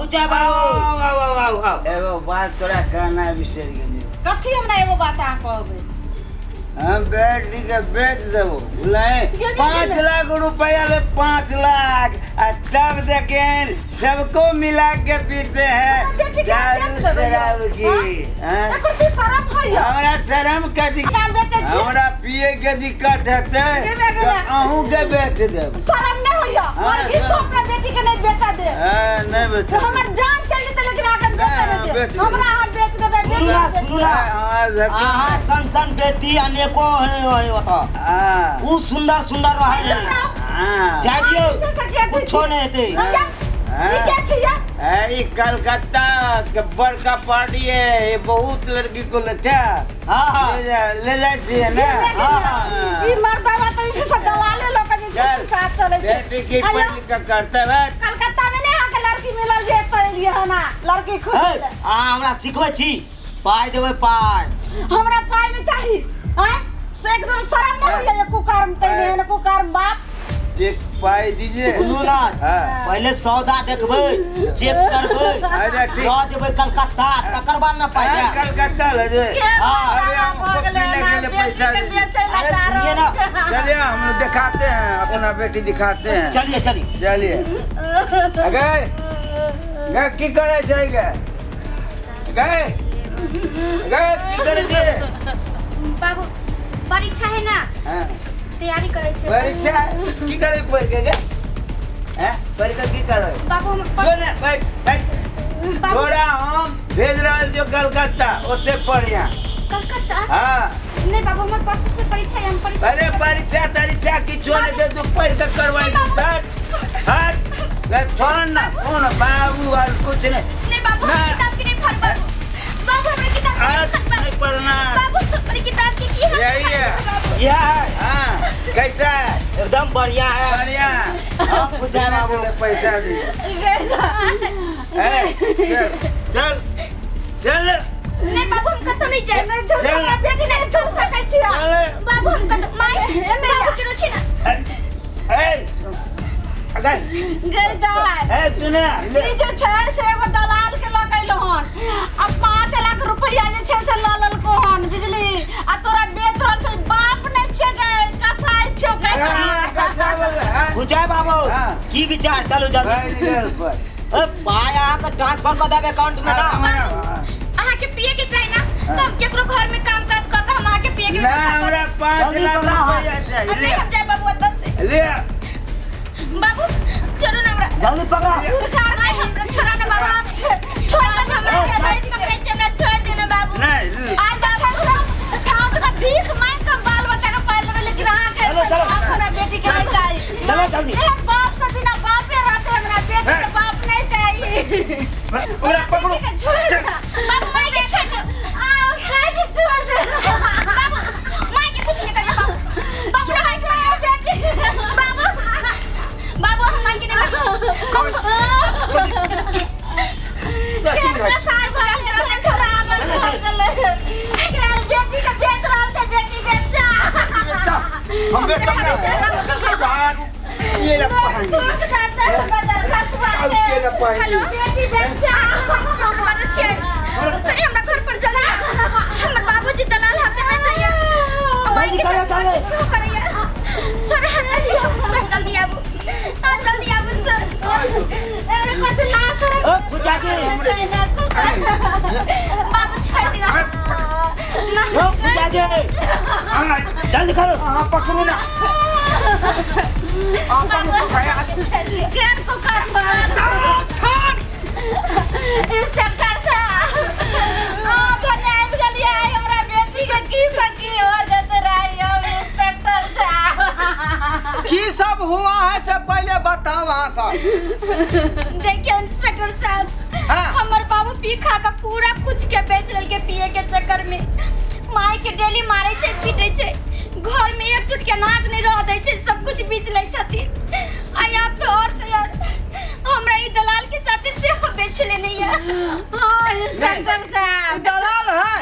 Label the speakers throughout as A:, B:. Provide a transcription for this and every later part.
A: बुचाय बाबू।
B: आओ आओ आओ आओ आओ।
C: एगो बात तोरा कहना बिसरि गेलियौ।
D: कथी हमरा एगो बात अहाँ कहबै?
C: हम बेटी के बेच देबो, बुझलै?
D: ये
C: 5 लाख रुपया ले, 5 लाख, आ तब देखें सबको मिला के पीते हैं
D: हमरा बेटी के
C: दारू
D: बेच देबै यौ।
C: शराब की।
D: हाँ?
C: हाँ?
D: एकर की शरम होइए?
C: हमरा शरम के दिक्कत,
D: हम बेचै छी।
C: हमरा पिए के दिक्कत हेतै
D: देबै
C: तऽ
D: गेलै।
C: अहूँ के बेच देब।
D: शरम नहि होइए?
C: हाँ,
D: और घिसो अपना बेटी के नहि बेचऽ देब।
C: हाँ, नहि बेच।
D: हमर जान चलि जेतै लेकिन अहाँके बेचऽ नहि देब।
C: बेच देब।
D: हमरा अहाँ बेच देबै,
A: सुनू ना,
D: बेटी
A: सुनू ना।
C: हाँ, हाँ,
A: अहाँ सन सन बेटी अनेको है है ओतऽ।
C: हाँ,
A: खूब सुंदर सुंदर रहै है।
C: हाँ।
A: जाय दियौ, कुछो नहि हेतै।
D: ई के छियै?
C: है, ई कलकत्ता के बड़का पार्टी है, ये बहुत लड़की को लेते हैं।
A: हाँ हाँ।
C: ले जा, ले जाइ छियै ने?
D: ई मर्दावा तऽ जे छै से दलाले लऽ कऽ जे छै से साथ चलै छै।
C: बेटी की
D: आयो।
C: पढ़ लिख के करते है।
D: कलकत्ता में नहि अहाँके लड़की मिलल जे एतऽ एलियै हन अहाँ लड़की खोजै
A: है,
D: लए।
A: अहाँ हमरा सिखबै छी? पाइ देबै पाइ।
D: हमरा पाइ नहि चाही। आँय, से एकदम शरम नहि होइए ये कुकर्म कयने हन कुकर्म बाप।
C: चेक पाई दीजिए।
A: सुनू ना,
C: हाँ।
A: पहिले सौदा देखबै, चेक करबै।
C: अच्छा, ठीक।
A: लऽ जेबै कलकत्ता, तकर बाद ना पाइ
C: हाँ,
A: देब।
C: कलकत्ता ले जाए।
D: के
A: हाँ।
C: अरे
D: मर्दावा
C: हमको
D: भऽ गेलै
C: पीने
D: हन,
C: के लिए पैसा
D: बेटीके
C: दीजिए।
D: बेचै लए
A: अरे
D: जा
A: सुनिए
D: रहल
A: ना।
D: छै।
C: चलिए हम लोग दिखाते हैं, अपना बेटी दिखाते हैं।
A: चलिए चलिए।
C: चलिए। गए गए की करे जाएगा? गए गए की करे छे?
E: बाबू, परीक्षा है ना।
C: हाँ।
E: तैयारी करै छै।
C: परीक्षा की करे पढ़ के गे? हैं, पढ़ के की करे?
E: बाबू, हम
C: जो ने बैठ बैठ।
E: बाबू।
C: तोरा हम भेज रहल छो कलकत्ता, ओते पढ़िया।
E: कलकत्ता?
C: हाँ।
E: नहीं बाबू, हमर परसों से परीक्षा है, हम परीक्षा।
C: अरे परीक्षा तरीक्षा किछो नहीं दे, तू पढ़ के करवाई। हट हट, ले छोड़ ना, फोन बाबू और कुछ नहीं।
E: नहीं बाबू,
C: ना।
E: हम किताब के नहीं फाड़ बाबू। बाबू, हमरा किताब के नहीं
C: आज
E: फाड़ बाबू।
C: नहीं पढ़ना।
E: बाबू, हमरा किताब के की हाल
C: यही है।
E: बाबू?
A: यह है।
C: हाँ, कैसा है?
A: एकदम बढ़िया है।
C: बढ़िया।
A: हाँ, बुझाए बाबू।
C: पैसा दी। ए, चल चल चल।
E: नहीं बाबू, हम कतौ नहीं जाए।
D: नहि छोड़, हमरा बेटी नहि छोड़ सकै छी।
C: चल।
E: बाबू, हम कतौ माय बाबू के रोकी ना।
C: ए, अगर
D: गई दाय।
C: ए सुने।
D: ई जे छै से एगो दलाल के लऽ के अयलो हन आ 5 लाख रुपैआ जे छै से लऽ लेलको हन बिजली, आ तोरा बेच रहल छै। बाप नहि छै गे, कसाई छै कसाई।
A: बुझाए बाबू।
C: हाँ।
A: की विचार? चलू जल्दी। ए, पाइ अहाँके ट्रांसफर कऽ देब अकाउंट में ना।
E: अहाँ के पिए के चाही ना, तो हम केकरो घर में काम काज कऽ के हम अहाँ के पिए के
C: ना,
E: व्यवस्था
C: हमरा
E: करब।
C: 5
A: जल्दी
C: लाख
A: पकड़ा।
C: रुपया चाहिए।
E: अब नहीं हम जाए बाबू अंदर से।
C: ले।
E: बाबू, छोड़ो ना हमरा।
A: जल्दी पकड़ा।
E: माय, हमरा छोड़ा ना बाबू, छोड़ ना हमरा के, नहीं पकड़े छै हमरा, छोड़ देना बाबू।
C: नहीं।
D: आज जे छै से खाओ तो भीख मांग के बाल बच्चा के पाल लेबै, लेकिन अहाँ के
A: चलो, चलो।
D: बाप हमरा बेटी के नहीं चाही।
A: चलो जल्दी।
D: एक बाप से बिना बापे रहते, हमरा बेटी के बाप नहीं चाहिए।
C: ओकरा पकड़ो।
D: बेटी के छोड़ ना।
E: बाबू, माय के छोड़ दो।
D: आओ, खाइ के छोड़ दे।
E: बाबू, माय के कुछ नहीं करना बाबू। बाबू ना, माय के
D: बेटी।
E: बाबू, बाबू, हम माय के नहीं बाबू।
D: केहन साल भर के खराब भऽ गेलै। बेटी के बेच रहल छै, बेटी बेचा।
B: हम बेचब ना दारू ये ले पानी। आउ के ले पानी।
E: हेलो।
D: बेटी बेचा।
E: हम बाजै छियै, कनी हमरा घर पर चला, हमर बाबूजी दलाल हाथे में चाहिए, माय के
A: चलो, चलो।
E: साथ करैया सर। हाँ, जल्दी आबू सर, जल्दी आबू, हाँ, जल्दी आबू सर।
A: ओ बुझा जी।
E: बाबू, छोड़ दिअ।
A: ओ बुझा जी, जल्दी करो।
B: अहाँ पकड़ू ना।
D: केहन कुकर्म इंस्पेक्टर साहब, अहाँ भने आबि गेलियै। हमरा बेटी के की से की हो जेतै रहै यौ इंस्पेक्टर साहब।
F: की सब हुआ है से पहले बताओ अहाँ सब।
E: देखिए इंस्पेक्टर साहब।
F: हाँ।
E: हमर बाबू पी खा के पूरा कुछ के बेच लेलके पिए के चक्कर में। माय के डेली मारे छै, पीटे छै, घर में एक चुटकी अनाज नहीं रह दै छै, सब कुछ बेच लै छथिन। आ आब तो और तो और हमरा ई दलाल के साथे सेहो बेच लेने ये।
D: हाँ इंस्पेक्टर साहब।
F: दलाल है।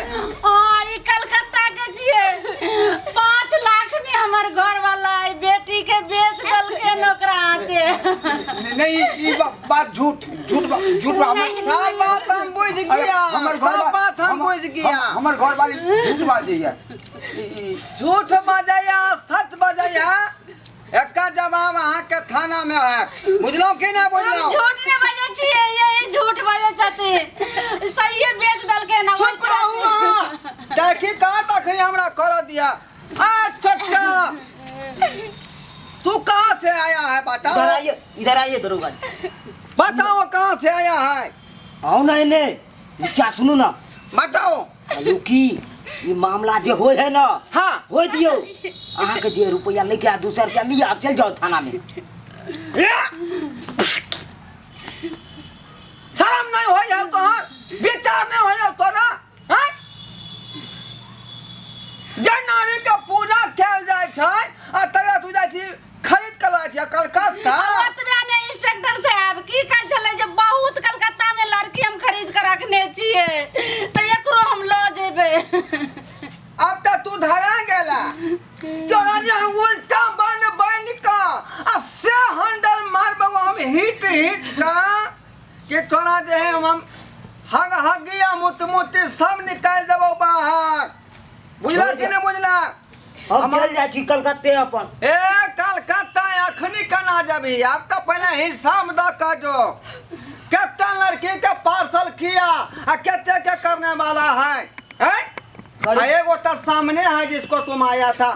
D: हाँ, ई कलकत्ता के छियै। 5 लाख में हमर घर वाला ई बेटी के बेच देलकै ओकरा हाथे।
B: नहीं, ई बात झूठ झूठ झूठ बा।
F: सब बात हम बुझ
B: अरे,
F: गया,
B: हमर घर
F: सब बात हम बुझ गया।
B: हमर घर वाली झूठ बाजैया।
F: झूठ बजैया सच बजैया, एकर जवाब अहाँ के थाना में है, बुझलहुँ कि नहीं
D: हम
F: बुझलहुँ?
D: झूठ नहीं बजै छियै, ये झूठ बजै छथिन, सहिए बेच देलकै ना।
F: चुप रहू अहाँ, देखी कहाँ तखनी हमरा कर दिया। आ छोटका, तू कहाँ से आया है बताओ?
A: इधर आइए, इधर आइए दरोगा जी।
F: बताओ कहाँ से आया है?
A: आउ ना एने, नीचा सुनू ना।
F: बताओ।
A: कहलू की ई मामला जे होय है ना,
F: हाँ।
A: होय दियौ, अहाँके जे रुपया लेके आ 200 रुपया लिअ, चलि जाउ थाना में।
F: शर्म नहीं होय है तोहर, विचार नहीं होय है तोरा, हैं? जे नारी के पूजा कयल जाइ छै आ तकरा तू जाइ छी खरीद के लाबै छी कलकत्ता।
D: ओतबे ने इंस्पेक्टर साहब की कहै छलै जे बहुत कलकत्ता में लड़की हम खरीद के रखने छियै, तऽ एकरो हम लऽ जेबै।
F: अब तऽ तू धरा गेला, तोरा जे हम उल्टा बन बन कऽ आ से हैंडल मारबौ हम हिट हिट कऽ कि तोरा जे है हम हग हगी आ मुत मुती सब निकालि देबौ बाहर, बुझला कि नहि बुझला?
A: हम चलि जाइ छी कलकत्ते अपन।
F: ए कलकत्ता अखनी केना जेबही? आब तऽ पहिले हिसाब दऽ कऽ जो, कते लड़की के पार्सल किया आ कते के करने वाला है, हैं? आ एगो तो सामने है जिसको तुम आया था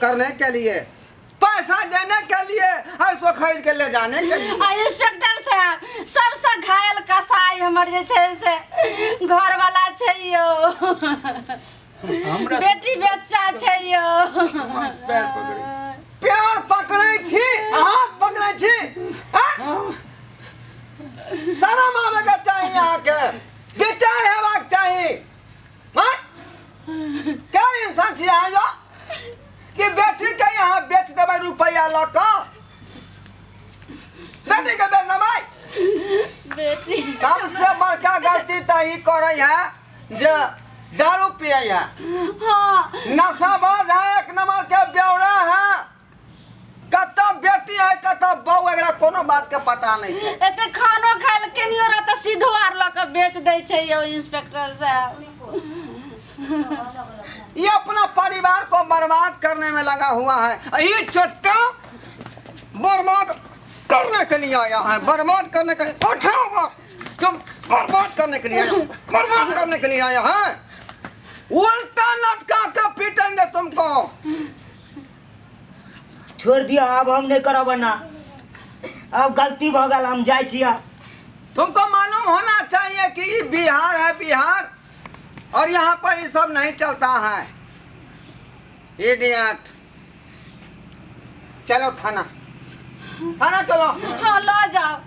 F: करने के लिए, पैसा देने के लिए, और इसको खरीद के ले जाने के लिए।
D: आ इंस्पेक्टर साहब, सबसे घायल कसाई हमर जे छै से घर वाला छै यौ, बेटी बच्चा छै यौ।
B: पैर पकड़ै,
F: पैर पकड़ै छी, हाथ पकड़ै छी, हैं? शरम आबे के चाही अहाँके, विचार हेबाक चाही, हैं? क्या इंसान छी अहाँ यौ कि बेटी के यहाँ बेच देबै रुपैआ लऽ कऽ? बेटी के बेच देबै?
D: बेटी
F: सबसे बड़का गलती तऽ ई करै है जे दारू पियै है।
D: हाँ।
F: नशाबाज है, एक नंबर के बेवड़ा है, कतऽ बेटी है कतऽ बहू, एकरा कोनो बात के पता नहीं है।
D: एते खानो खाय लए केनियो रह तऽ सीधो आर लऽ कऽ बेच दै छै यौ इंस्पेक्टर साहब।
F: ये अपना परिवार को बर्बाद करने में लगा हुआ है, ये चट्टा बर्बाद करने के लिए आया है, बर्बाद करने के लिए। उठाओ तुम, बर्बाद करने के लिए आया, बर्बाद करने के लिए आया है, उल्टा लटका के पीटेंगे तुमको।
A: छोड़ दिया, अब हम नहीं करब ना, अब गलती भ गेल, हम जाइ छी।
F: तुमको मालूम होना चाहिए कि ये बिहार है बिहार, और यहाँ पर ये सब नहीं चलता है। इडियट, चलो थाना, थाना चलो।
D: हाँ लऽ जाओ,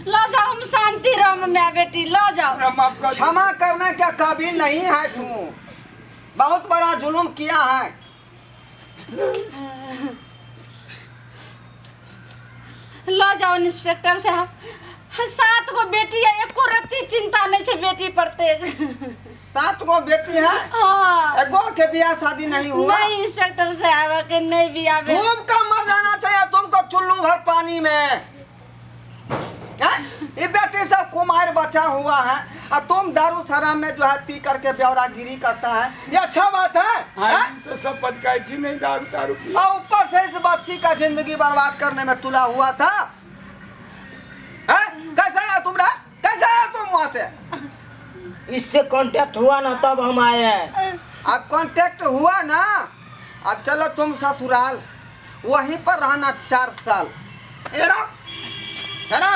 D: लऽ जाओ, हम शांति रहब my बेटी, लऽ जाओ।
F: क्षमा करने के काबिल नहीं है तू, बहुत बड़ा जुल्म किया है।
D: लऽ जाओ इंस्पेक्टर साहब, 7 गो बेटी है, एको रत्ती चिंता नहीं छै बेटी पर ते।
F: 7 गो बेटी है?
D: हाँ।
F: एगो के बियाह शादी नहीं हुआ?
D: नहीं इंस्पेक्टर साहब के नहीं बियाह भेल।
F: तुमका मर जाना चाहिए, तुमको चुल्लू भर पानी में। हैं? ये बेटी सब कुमार बचा हुआ है और तुम दारू शराब में जो है पी करके बेवरागिरी करता है, ये अच्छा बात है? हैं?
B: से सब पदकाई छी नहीं दारू दारू पी।
F: और ऊपर से इस बच्ची का जिंदगी बर्बाद करने में तुला हुआ था। हैं? कैसे आया तुम रे? कैसे आया तुम वहाँ से?
A: इससे कांटेक्ट हुआ ना तब हम आए हैं।
F: अब कांटेक्ट हुआ ना, अब चलो तुम ससुराल, वहीं पर रहना 4 साल। है ना?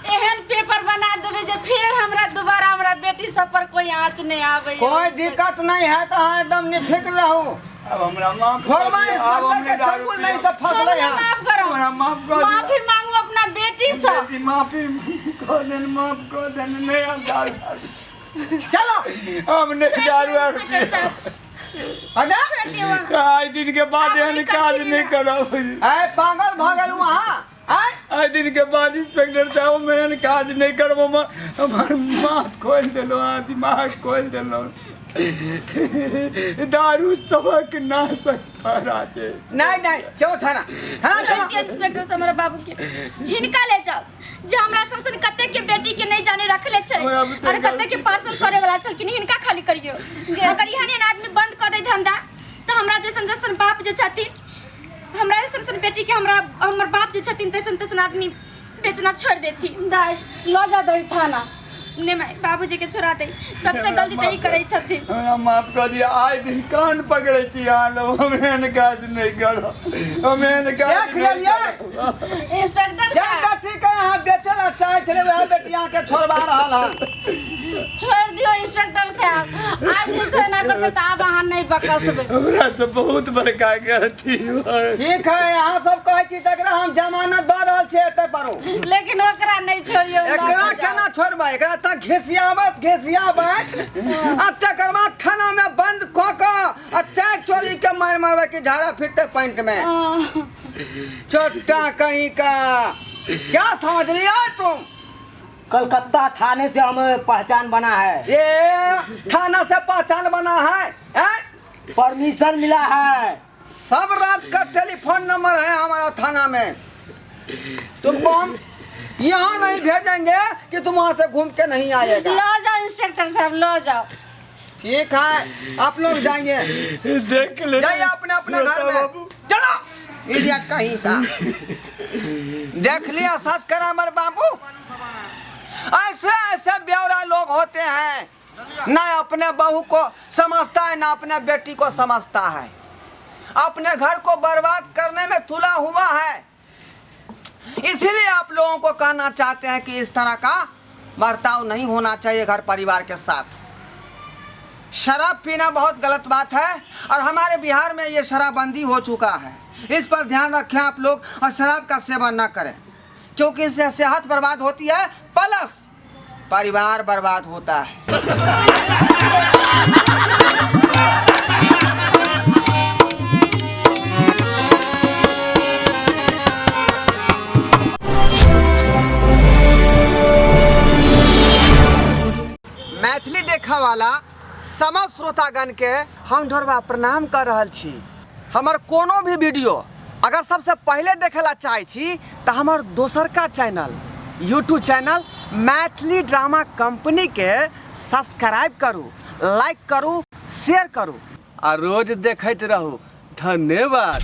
D: एहन पेपर बना देबै जे फेर हमरा दोबारा हमरा बेटी सब पर कोई आँच नहीं आबै।
F: कोई दिक्कत नहीं है तो हाँ एकदम निफिक्र रहो।
B: अब हमरा माफ कर
F: घरवा
B: दिअ, आब
F: इंस्पेक्टर
B: हम
F: के
B: नहीं दारू
F: चंगुल नहीं
B: पियब।
F: सब फंसले हैं।
D: माफ करो,
B: हमरा माफ कर दिअ।
D: माफी मांगू अपना बेटी से।
B: बेटी, माफी कर देन, माफ कर देन, नहीं हम दारू
F: चलो
B: हम नहीं दारू आर पियब।
F: अरे
B: आइ दिन के बाद एहन काज नहीं करब।
F: ए पागल भ गेलू अहाँ? आँय?
B: आइ दिन के बाद इंस्पेक्टर साहब हम एहन काज नहीं करब। हमर माथ खोलि देलहुँ, अहाँ दिमाग खोलि देलहुँ। दारू सबक नाशक फरा छै।
F: नहीं नहीं, चलो थाना, थाना चलो।
E: इंस्पेक्टर से हमरा बाबू के हिनका ले जाओ, जे हमरा सन सन कते के बेटी के नहीं जाने छै।
B: हमरा बुते
E: अरे कते के पार्सल करे वाला छलखिन, हिनका खाली करियो। अगर एहन एहन आदमी बंद कऽ दै धंधा तऽ हमरा जैसन जैसन बाप जे छथिन, हमरा जैसन जैसन बेटी के हमरा हमर बाप जे छथिन तैसन तैसन आदमी बेचना छोड़ देथिन।
D: दाइ लऽ जा दही थाना।
E: ने माय, बाबूजी के छोड़ा दे, सबसे गलती तऽ ई करै छथिन।
B: हमरा माफ कऽ दिअ, आइ दिन कान पकड़ै छी अहाँ लोग, हम एहन काज नहि करब, हम एहन काज
F: देख
B: नहि
F: लेलियै?
B: करब।
D: इंस्पेक्टर
F: जे
D: साहब
F: बेटी के अहाँ बेचै लए चाहै छलै वएह बेटी अहाँके छोड़बा रहल हन।
D: छोड़ दियो इंस्पेक्टर साहब, आज से ना करते तो आब अहाँ नहीं बकसबे।
B: हमरा से बहुत बड़का गलती भऽ
F: ठीक है, अहाँ सब कहै छी तकरा हम जमानत दऽ रहल छियै एतऽ पर,
D: लेकिन ओकरा नहीं छोड़ियो।
F: एकरा केना छोड़बै? एकरा तऽ घिसियाबैत घिसियाबैत आ तकर बाद थाना में बंद कऽ कऽ आ चारि चोरी के मारि मारबै कि झाड़ा फिरते पैंट में। चोटा कहीं का क्या समझ लिया तुम?
A: कलकत्ता थाने से हमें पहचान बना है।
F: ये थाना से पहचान बना है, हैं?
A: परमिशन मिला है।
F: सब रात का टेलीफोन नंबर है हमारा थाना में। तुमको हम यहाँ नहीं भेजेंगे कि तुम वहाँ से घूम के नहीं आएगा।
D: लो जाओ इंस्पेक्टर साहब, लो जाओ।
F: ठीक है, आप लोग जाएंगे,
B: देख ले,
F: जाइए अपने अपने घर में।
B: बाबू।
F: चलो इडियट कहीं का। देख लिया सब्सक्राइबर बाबू, ऐसे ऐसे ब्यौरा लोग होते हैं, ना अपने बहू को समझता है ना अपने बेटी को समझता है, अपने घर को बर्बाद करने में तुला हुआ है। इसीलिए आप लोगों को कहना चाहते हैं कि इस तरह का बर्ताव नहीं होना चाहिए घर परिवार के साथ। शराब पीना बहुत गलत बात है और हमारे बिहार में ये शराबबंदी हो चुका है, इस पर ध्यान रखें आप लोग और शराब का सेवन ना करें, क्योंकि इससे सेहत बर्बाद होती है प्लस परिवार बर्बाद होता है। मैथिली देखा वाला समस्त श्रोतागण के हम ढोरबा प्रणाम कर रहल छी। हमर कोनो भी वीडियो अगर सबसे पहले देखेला चाहे छी तो हमर दोसरका channel YouTube channel Maithili drama company के सब्सक्राइब करू, लाइक करू, शेयर करू आ रोज देखैत रहू। धन्यवाद।